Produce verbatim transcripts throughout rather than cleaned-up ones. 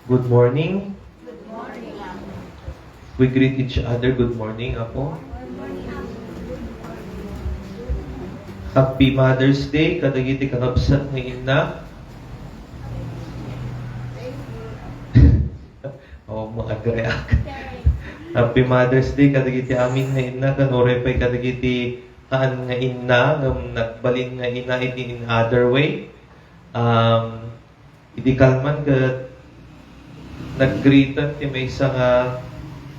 Good morning. We greet each other, "Good morning, Apo." Happy Mother's Day kadagiti kakabsat nga inna. Oh, mag-react. Happy Mother's Day kadagiti amin nga inna, ken uray pay kadagiti haan nga inna, ngem nagbalin nga ina iti in other way. Um, Idi kalman ket nag-greetan ti maysa nga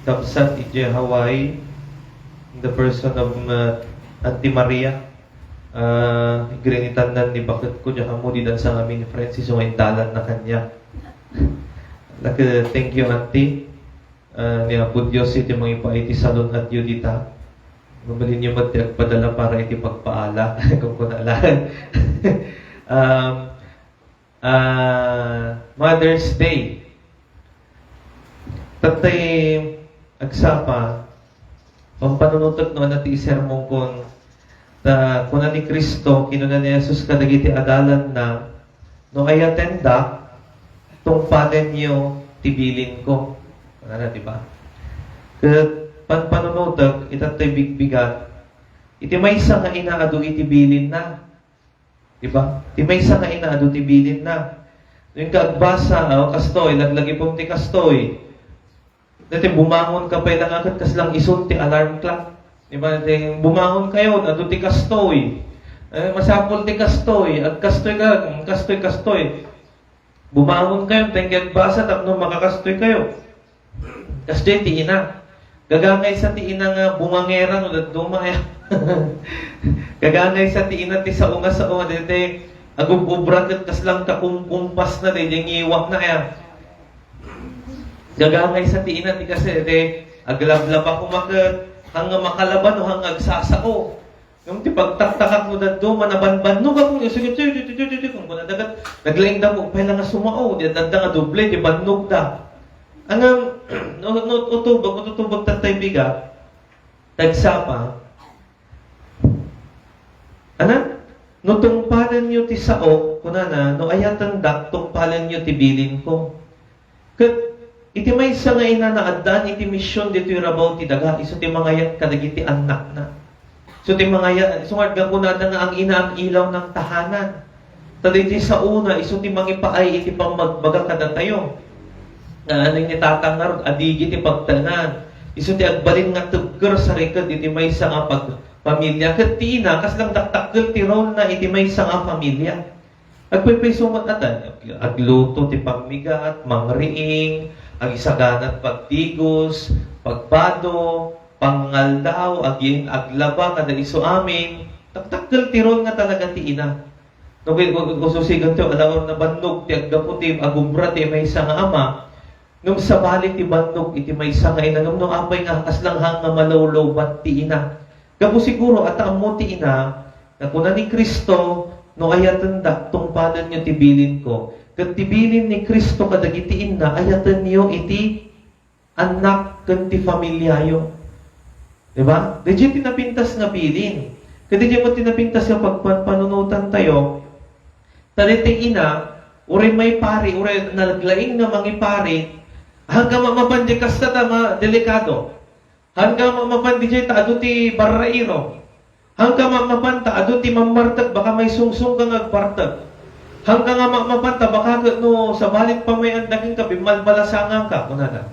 kabsat idiay Hawaii, in the person of, uh, Auntie Maria. Ah, greetannan ni baketko, diak ammo didan sa ngamin ni Francis, so indalanna kaniak. Like, uh, thank you, Auntie. Ah, ni Apo Dios iti mangipaay ti salun-atyo dita. Mabalinyo met ti agpadala para iti pagpaala. Kung kuna lang. Um, Ah, Mother's Day. Tattay agsapa, pampanunotek no ania ti isermonkon. Ta kuna ni Cristo, kinuna ni Jesus kadagiti adalanna, "No ayatendak, tungpalenyo ti bilinko." Ano, di ba? Ket panpanunotek, itattay bigbigat, iti maysa nga ina adu iti bilinna. Di ba? Ti maysa nga ina, adu ti bilinna. No inka agbasa, "O, kastoy, laglagipem ti kastoy." Dati bumangon ka pay lang ket kaslang isun ti alarm clock. Di ba? Dati bumangon kayo, adu ti kastoy. Eh, masapul ti kastoy. Agkastoy ka, mm, kastoy, kastoy. Bumangon kayo, ta inka agbasa tapno makakastoy kayo. Kasdiay ti ina. Gagangaysa ti ina nga bungangera no dadduma, aya. Gagangaysa ti ina ti sao nga sao nga daytoy agub-ubra ket kaslang kakumkumpasna daydiay ngiwatna, aya. Gagangaysa ti ina ti kas-, ti aglablaba koma ket hangga makalaba no hangga agsasao. Ngem ti pagtaktakak no dadduma, nabanbannog ako, nga sige, sige, sige, sige, sige, kung kuna dagat, naglaing damo, pay lang nga sumao, di adda nga doble, di bannogda. Ngem, no, no, utubag, utubag tattay bigat, tagsapa. Ana? No tungpalenyo ti sao, kunana, no ayatendak, tungpalenyo ti bilinko. Ket iti maysa nga ina, naaddaan iti mision ditoy rabaw ti daga, isu ti mangayat kadagiti annakna. Isu ti mangayat, isu nga gapu nada nga ang ina ang ilaw ng tahanan. Ta daytoy saona, isu ti mangipaay iti pammagbaga kadatayo. Nga ano ni Tata ngarud, adigi ti pagtaengan. Isu ti agbalin nga tebker sariked iti maysa nga pagpamilya. Ket ti ina, kaslang dakdakkel ti role na iti maysa nga pamilya. Agpaypayso met ata, agluto ti pammigat, mangriing, agisaganat pagtigos, pagbado, pangngaldaw, agin-, aglaba, kada isu amin. Taktakkel ti role nga talaga ti ina. No, kay, kung, kung susigan tayo, alam mo, nabannog ti aggapu ti agubra ti maysa nga ama, Ngem sabali ti bannog iti maysa nga ina, ngem no apay nga kaslang hang nga malawlawbat ti ina. Gapu siguro, ata ammo ti ina, nga kuna ni Cristo, "No ayatendak, tungpalenyo ti bilinko." Ket ti bilin ni Cristo kadagiti inna, ayatenyo iti annak ken ti familiayo. Di ba? Diay ti napintas nga bilin. Ket diay met ti napintas nga pagpanpanunotan tayo, Ta daytoy ina, uray maipari, uray naglaing nga mangipari, hangga ma-, mapan di kasta ta ma-, delikado. Hangga ma-, mapan di jay ta adu ti barrairo. Hangga ma-, mapan ta adu ti mammartek, baka may sungsong ka nga agbartek. Hangga nga ma-, mapan ta baka ket no sabali ti pamay-anda kenka, bimmalbalasangan ka, kunana.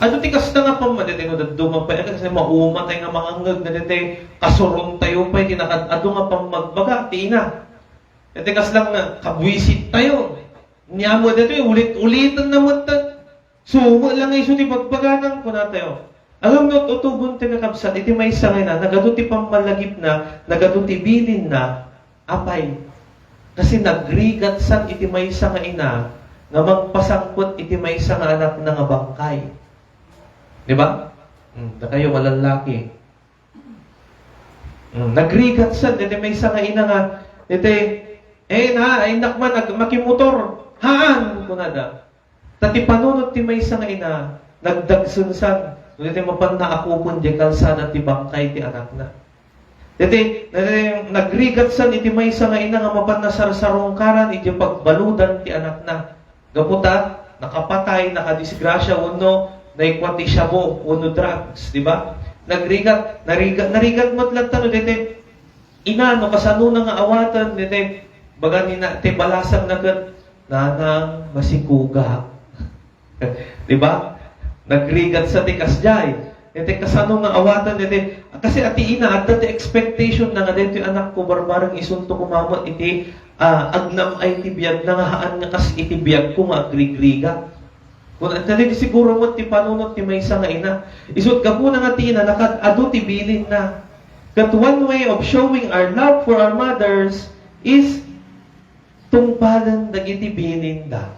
Adu ti kasta nga pamma-, daytoy no dadduma pay, kasi mauma tay nga mangangeg, daytoy kasuron tayo pay, ti nakad-adu nga pammagbaga, ti ina. Iti kaslang na, kabuisit tayo. Nia met daytoy, ulit-uliten na met ta. Sumo lang isu ti bagbaganan, kuna tayo. Alam no, utubon ti kakabsat, iti maysa nga ina, nagadu ti pammalagipna, nagadu ti bilinna, apay. Kasi nagrigatsan iti maysa nga ina, nga mangpasangpet iti maysa nga anakna nga bangkay. Di ba? Hmm, dakayo nga lallaki. Hmm, nagrigatsan, daytoy maysa nga ina nga, daytoy, "Eh, na, ay, nak man, ag-, makimotor." "Haan," kunada. Ta ti panunot ti maysa nga ina, nagdagsensan, no daytoy mapan naakupen diay kalsada ti bangkay ti anakna. Daytoy, daytoy, nagrigatsan iti maysa nga ina nga mapan nasarsarungkaran iti pagbaludan ti anakna. Gapu ta, nakapatay, nakadisgrasya, wenno naikua ti shabu, wenno drugs, di ba? Nagrigat, narigat, narigat met latta no daytoy ina, no kasanona nga awaten, daytoy, baga ni na, ti balasangna ket, "Nanang, masikugak." Di ba? Nagrigat sa ti kasdiay. Iti kasano nga awaten iti, kasi iti ina, adda ti expectation na nga daytoy anakko, barbareng isunto koma met iti, ah, agnam-ay ti biagna nga haan nga kas iti biagko nga agrigrigat. Kun ania ti siguro met ti panunot ti maysa nga ina. Isut' gapuna nga ti ina, nakad-adu ti bilinna. That one way of showing our love for our mothers is tungpalen dagiti bilinda.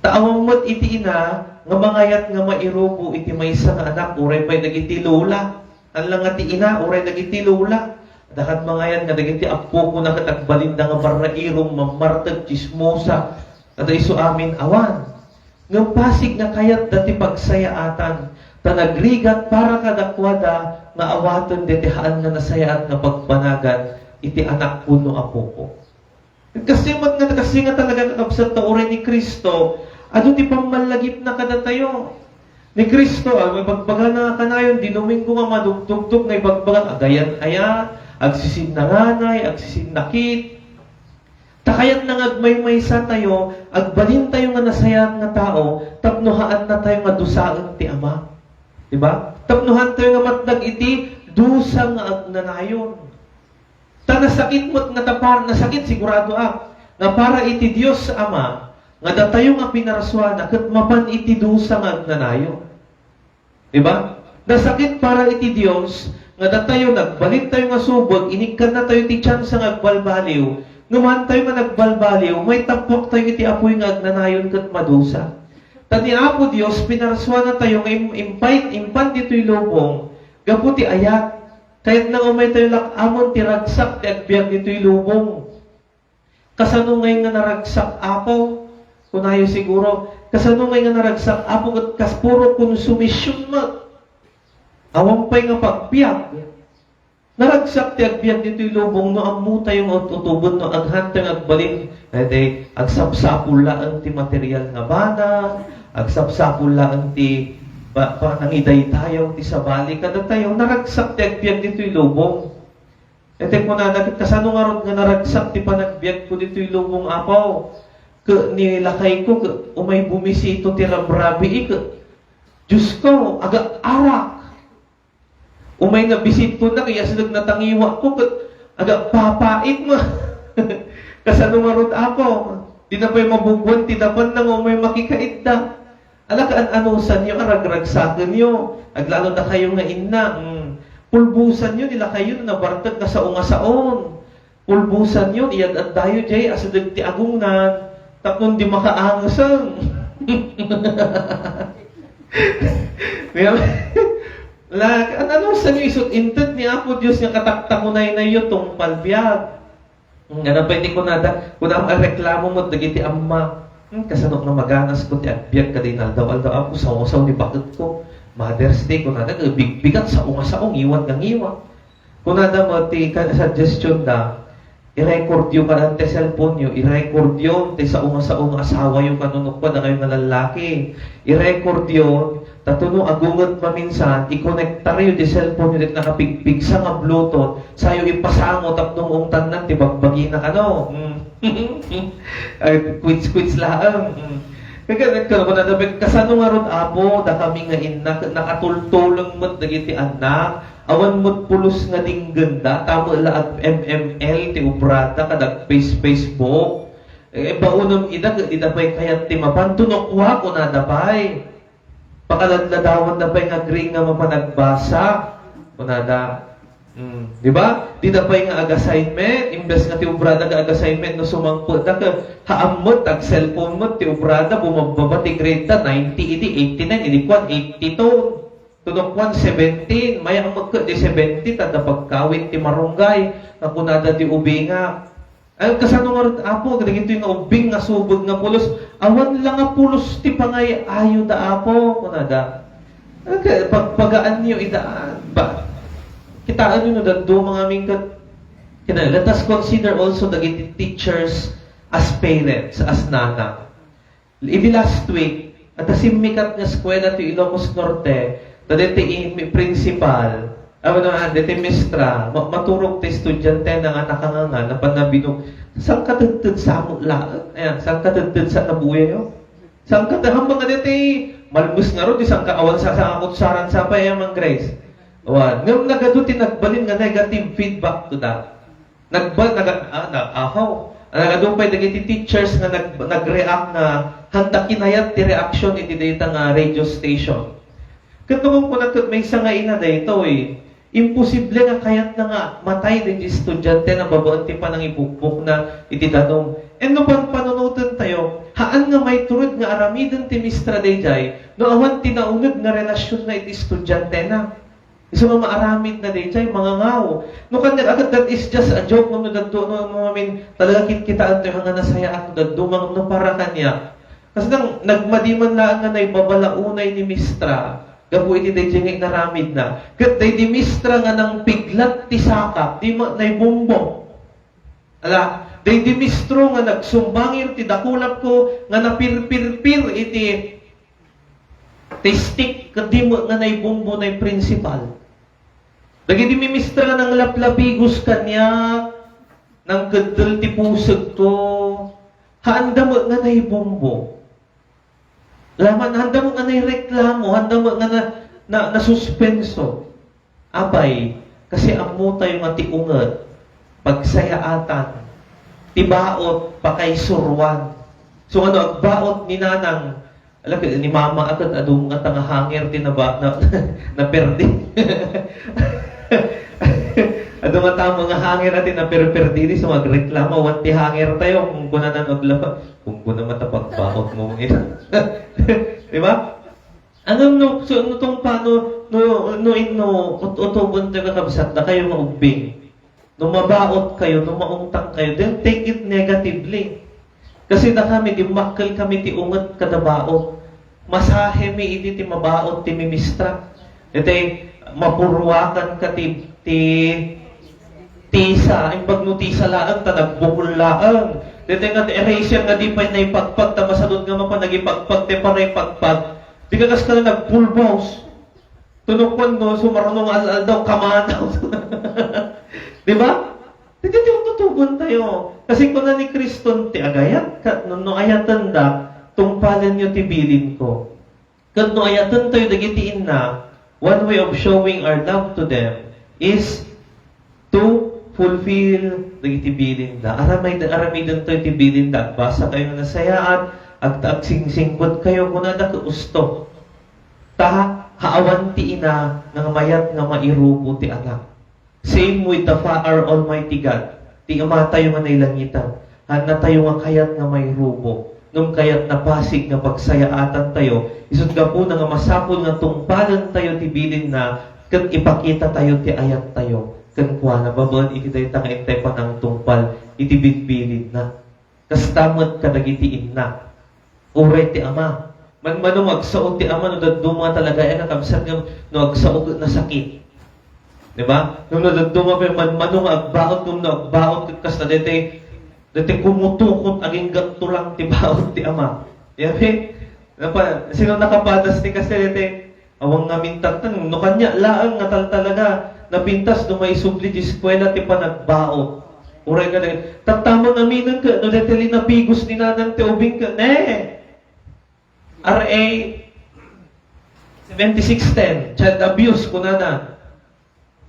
Ta awan met iti ina nga mangayat nga mairubo iti maysa nga anak, uray pay dagiti lola. Haan la nga ti ina, uray dagiti lola. Adda kad mangayat nga dagiti appokona ket agbalinda nga barrairom, mammartek, tsismosa. Kada isu amin, awan. Ngem pasig nga kayatda ti pagsayaatan, ta nagrigat para kadakuada nga awaten daytoy haan nga nasayaat nga pagpanagan iti anak wenno apoko. Kasi met nga, kasi nga talaga, kakabsat, ta uray ni Cristo, adu ti pammallagipna kadatayo. Ni Cristo, ah, mabagbagana nga kanayon, di Domingo nga madugdugdog nga ibagbaga, agayan-ayat, agsisinnanganay, agsisinnakit. Ta kayatna nga agmaymaysa tayo, agbalin tayo nga nasayaat nga tao, tapno haanna tayo nga dusaen ti Ama. Di ba? Tapno haan tayo nga matnag iti dusa nga agnanayon. Ta nasakit met nga ta par-, nasakit sigurado a, nga para iti Dios Ama, nga datayo nga pinarsuana ket mapan iti dusa nga agnanayon. Di ba? Nasakit para iti Dios nga datayo, nagbalin tayo nga subek, inikkanna tayo ti tsansa nga agbalbaliw, ngem haan tayo nga nagbalbaliw, maitappok tayo iti apuy nga agnanayon ket madusa. Ta ni Apo Dios, pinarsuana tayo nga im-, impay-, impan ditoy lubong gapu ti ayat. Kayatna nga umay tayo lak-amon ti ragsak ti agbiag ditoy lubong. Kasano ngay nga naragsak, Apo? Kunayo siguro, "Kasano ngay nga naragsak, Apo, ket kas puro konsumision met? Awan pay nga pagbiag." Naragsak ti agbiag ditoy lubong no ammo tayo nga ut-utoben, no aghan tayo nga agbalin, daytoy, agsapsapul laeng ti material nga banag, agsapsapul laeng ti pa-, panangidaydayaw ti sabali kadatayo, naragsak ti agbiag ditoy lubong. Iti kunana, "Kasano ngarud nga naragsak ti panagbiagko ditoy lubong, Apo? Ket ni lakayko, ket umay bumisito ti rabrabii, ket, Diosko, aga-arak. Umay nga bisitona, ket asideg natangiwakko, ket agpapait met. Kasano ngarud, Apo? Dina pay mabugwan ti dapanna nga umay makikaidda." Ala, kaan-anusanyo a ragragsakenyo. Aglalo dakayo nga inna, mm, pulbosanyo ni lakayyo no nabartek nga sao nga saon. Pulbosanyo, iyad-addayo diay asideg ti agongnan, tapno di makaangesen. Ngem, la, kaan-anusanyo isut' inted ni Apo Dios nga kataktakunaynayyo tungpal biag. Hmm, ngana pay ti kunada, kunam a reklamo met dagiti amma. Hmm, kasano nga maganasko ti agbiag kada inaldaw-aldaw, Apo, sao-sao ni baketko. Mother's Day, kunada, bigbigat, sao nga sao, ngiwat nga ngiwat. Kunada met ti ka-, suggestion da, i-recordyo kada ti cellphone yo, i-recordyo ti sao nga sao nga asawayo kano no kua, dangayo nga lallaki. I-recordyo, ta tuno agunget maminsan, ikonektaryo ti cellphone yo iti nakapigpigsa nga Bluetooth, sayo ipasango tapno ungtannan ti bagbagina kano. Mm. Ay, quits-quits laeng. Mm. Kaya, kaya, kaya, kaya, kasano ngarud, Apo, dakami nga inna, nakatultuleng met dagiti annak, awan met pulos nga dinggenda, ta met la ag-M M L ti obrada, kada ag-face-, Facebook. Eh, baonem ida, ket dida pay kayat ti mapan, tuno kua, kunada pay. Pakaladladawanda pay nga agriing nga mapan agbasa. Kunada, mm, di ba? Dida pay nga ag-assignment, imbes nga ti obrada nga ag-assignment no sumangpetda ket haan met, ag-cellphone met ti obrada, bumabbaba ti grade da, ninety idi, eighty-nine idi, kuan, eighty-two. Tuno kuan, seventeen, mayammek ket di seventy, ta adda pagkawit ti marunggay, nga kunada di ubingak. Ay, kasano ngarud, Apo, kadagitoy nga ubbing nga subeg nga pulos? Awan la nga pulos ti pangay-ayoda, Apo, kunada. Ay, ka-, pagpagaanyo ida, ba, kitaenyo no dadduma ngamin ket, kina-, let us consider also dagiti teachers as parents, as nana. Idi last week, adda simmikat nga eskuela ti Ilocos Norte, ta daytoy i-, mi-, principal, awan na, daytoy mistra, ma-, maturog ti estudiantena nga nakangangan, napan nabinug-, saan ka tedted sa amo laeng? Ayan, saan ka tedted sa nabuyayo? Saan ka tahamang nga daytoy, malmes ngarud, di saan ka awan sa, sa kutsaran sa pay, ayan, Mang Grace. Awan. Ngem nagadu ti nagbalin nga negative feedback to that. Nagba-, naga-, ah, na-, ahaw. Nagadu pay dagiti teachers nga nag-, nag-react nga handa kinayat ti reaction iti dayta nga radio station. Ket no kunkuna ket maysa nga ina daytoy, imposible nga kayatna nga matay dagiti estudiantena babaen ti panangibukbokna iti danum. Enno, panpanunotentayo, haan nga maiturod nga aramiden ti mistra daydiay no awan ti nauneg nga relasionna iti estudiantena. Isu nga maaramidna daydiay, mangangaw. No kaniak, that is just a joke, no, no, daddu-, no, no, I mean, talaga kitkitaentayo nga nasayaat, no, dadduma, no, para kaniak. Kasla nagmadi man laeng nga naibabalaunay ni mistra, gapu iti daydiay nga inaramidna. Ket daydi mistra nga nangpiglat ti sakap, di met naibumbo. Ala, daydi mistro nga nagsumbangir ti dakulapko nga napirpirpir iti ti stick, ket di met nga naibumbo, nay principal. Dagiti mimistra nga nanglaplapigos kaniak, nangkeddel ti pusegko, haanda met nga naibumbo. Laman, haanda met nga naireklamo, haanda met nga na, na, nasuspenso. Apay, kasi ammotayo nga ti unget, pagsayaatan, ti baot, pakaisuruan. So, ano, agbaot ni nanang, ala, ni mama, aket adu nga ta nga hanger ti naba-, na, naperdi. Adu nga tama nga hanger ti naperperdi, di so magreklamo, "Wan ti hanger tayo," kung kuna nan aglaba, kung kuna mata pagbaot mo, ina. Di ba? Ano, no, so, no, tungpal, no, no, no, inno, ut-, utuben tayo, kakabsat, dakayo nga ubbing. No mabaot kayo, no maungtang kayo, don't take it negatively. Kasi dakami, dimmakkel kami ti unget kada baot. Masahe mi idi ti mabaot ti mimistra. Iti, mapuruakan ka ti, ti tisa, imbag no tisa laeng, ta nagbukol laeng. Daytoy nga eraser nga di pay naipagpag, ta masanod nga mapan nagipagpag, ti panaipagpag. Di ka kas ka nagpulbos. Tunokon no, sumarunong al-aldaw, kamanaw. Di ba? Dagiti tutugon tayo. Kasi kuna ni Kriston, ti agayat, kat no, no ayatenda, tungpalenyo ti bilin ko. Ket no ayatentayo dagiti inna, one way of showing our love to them is to fulfill dagiti bilinda. Aramid-, aramidentayo ti bilinda. Agbasa kayo nga nasayaat, ag-, agsingsingpet kayo, kunada ket usto. Ta, haawan ti ina nga mayat nga mairubo ti anak. Same with the Fa-, our Almighty God, ti Amatayo nga nailangitan. Haannatayo nga kayat nga mairubo, ngem kayat napasig nga pagsayaatan tayo, isut' gapuna nga masapul nga tungpalen tayo ti bilinna ket ipakita tayo ti ayat tayo kenkuana babaen iti dayta nga intay panangtungpal iti bilbilinna. Kasta met kadagiti inna. Uray ti ama. Manmano nga agsao ti ama no dadduma talaga, eh, nakabsat nga no agsao ket nasakit. Di ba? No, no dadduma pay manmano nga agbaot, no, no agbaot ket kasta daytoy, daytoy kumutukot agingga tulang ti baot ti ama. Yabi? Napa-, sino nakapadas ti kasta daytoy? Awan ngamin tattan, no kaniak laeng nga taltalaga, napintas no maisubli ti eskuela ti panagbaot. Uray nga dagiti, tatta man aminen ket no daytoy linapigos ni nanang ti ubing ket, ne! R A seventy-six ten, child abuse, kunana.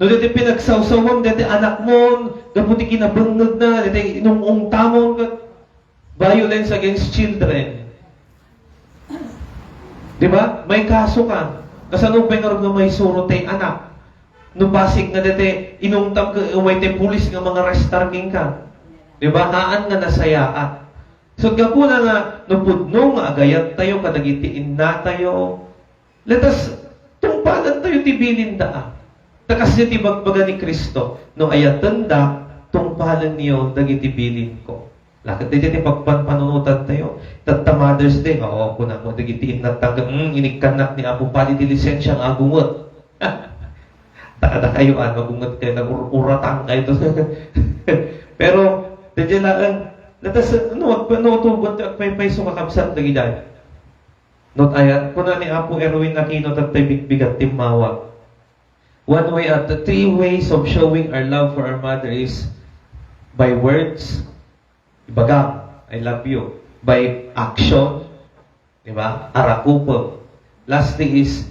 No daytoy pinagsawsawam daytoy anakmon, gapu ti kinabengngegna, daytoy inung-ungtamon, ket violence against children. Di ba? May kaso ka. Kasano pay ngarud nga maisuro tay anak? No pasig nga daytoy inungtam ket umay tay pulis nga mangarestar kenka. Di ba? Haan nga nasayaat. So, gapuna nga, no pudno nga agayat tayo kadagiti inna tayo, let us, tungpalan tayo ti bilinda, ah. Ta kasdi ti bagbaga ni Cristo, "No ayatenda, tungpalenyo dagiti bilinko." Laket daytoy ti pagpanpanunotan tayo. Tatta Mother's Day, oo, kuna mo dagiti inna tangga, "Hmm, inikkannak ni Apo Padi ti lisensia nga agunget." Ta kadakayo, ano, agunget kayo, nag-ur-, uratang kayo to. Pero, daydiay laeng, Let us, no, ag-, no, tugot, agpaypayso kakabsat dagiti. Not aya, kuna ni Apo Erwin Aquino, tattay bigbigat timmawag. One way, uh, the three ways of showing our love for our mother is by words, ibaga, "I love you." By action, di ba? Arakupem. Lastly is,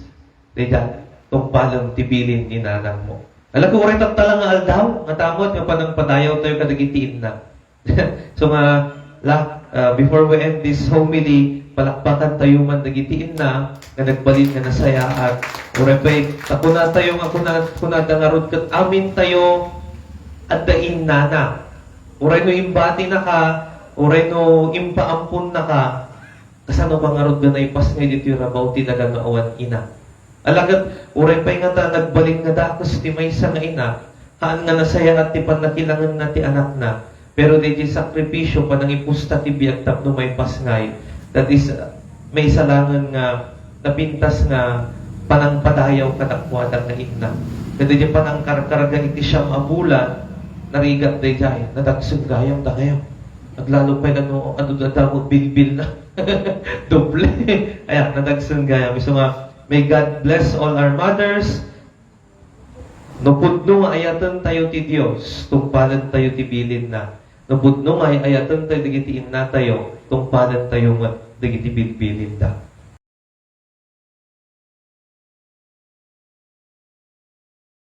dayta, tungpalem ti bilin ni nanangmo. Ala, uray tattala nga aldaw, nga tamot nga panangpadayaw tayo kadagiti inna. So nga, la, uh, before we end this homily, palakpakan tayo man dagiti inna nga nagbalin nga nasayaat. Uray pay, ta kuna tayo nga kuna, kuna da ngarud ket amin tayo adda innana. Uray no imbati naka, uray no impaampon naka, kasano ka ngarud nga naipasngay ditoy rabaw ti daga nga awan ina? Ala ket, uray pay ngata nagbalin nga dakes ti maysa nga ina, haan nga nasayaat ti pannakilangenna ti anakna, pero daydi sakripisio, panangipusta ti biag tapno maipasngay, that is, uh, maysa laengen nga napintas nga panangpadayaw kadakuada nga inna. Ket daydi panangkarkarga iti siam a bulan, narigat daydiay, nadagsen gayam dakayo. Aglalo pay no adu-, adda bilbilna. Doble. Ayan, nadagsen gayam. Isu nga, may God bless all our mothers. No pudno nga ayaten tayo ti Dios, tungpalen tayo ti bilinna. No pudno nga ay-ayaten tayo dagiti inna tayo, tungpalen tayo met dagiti bilbilinda.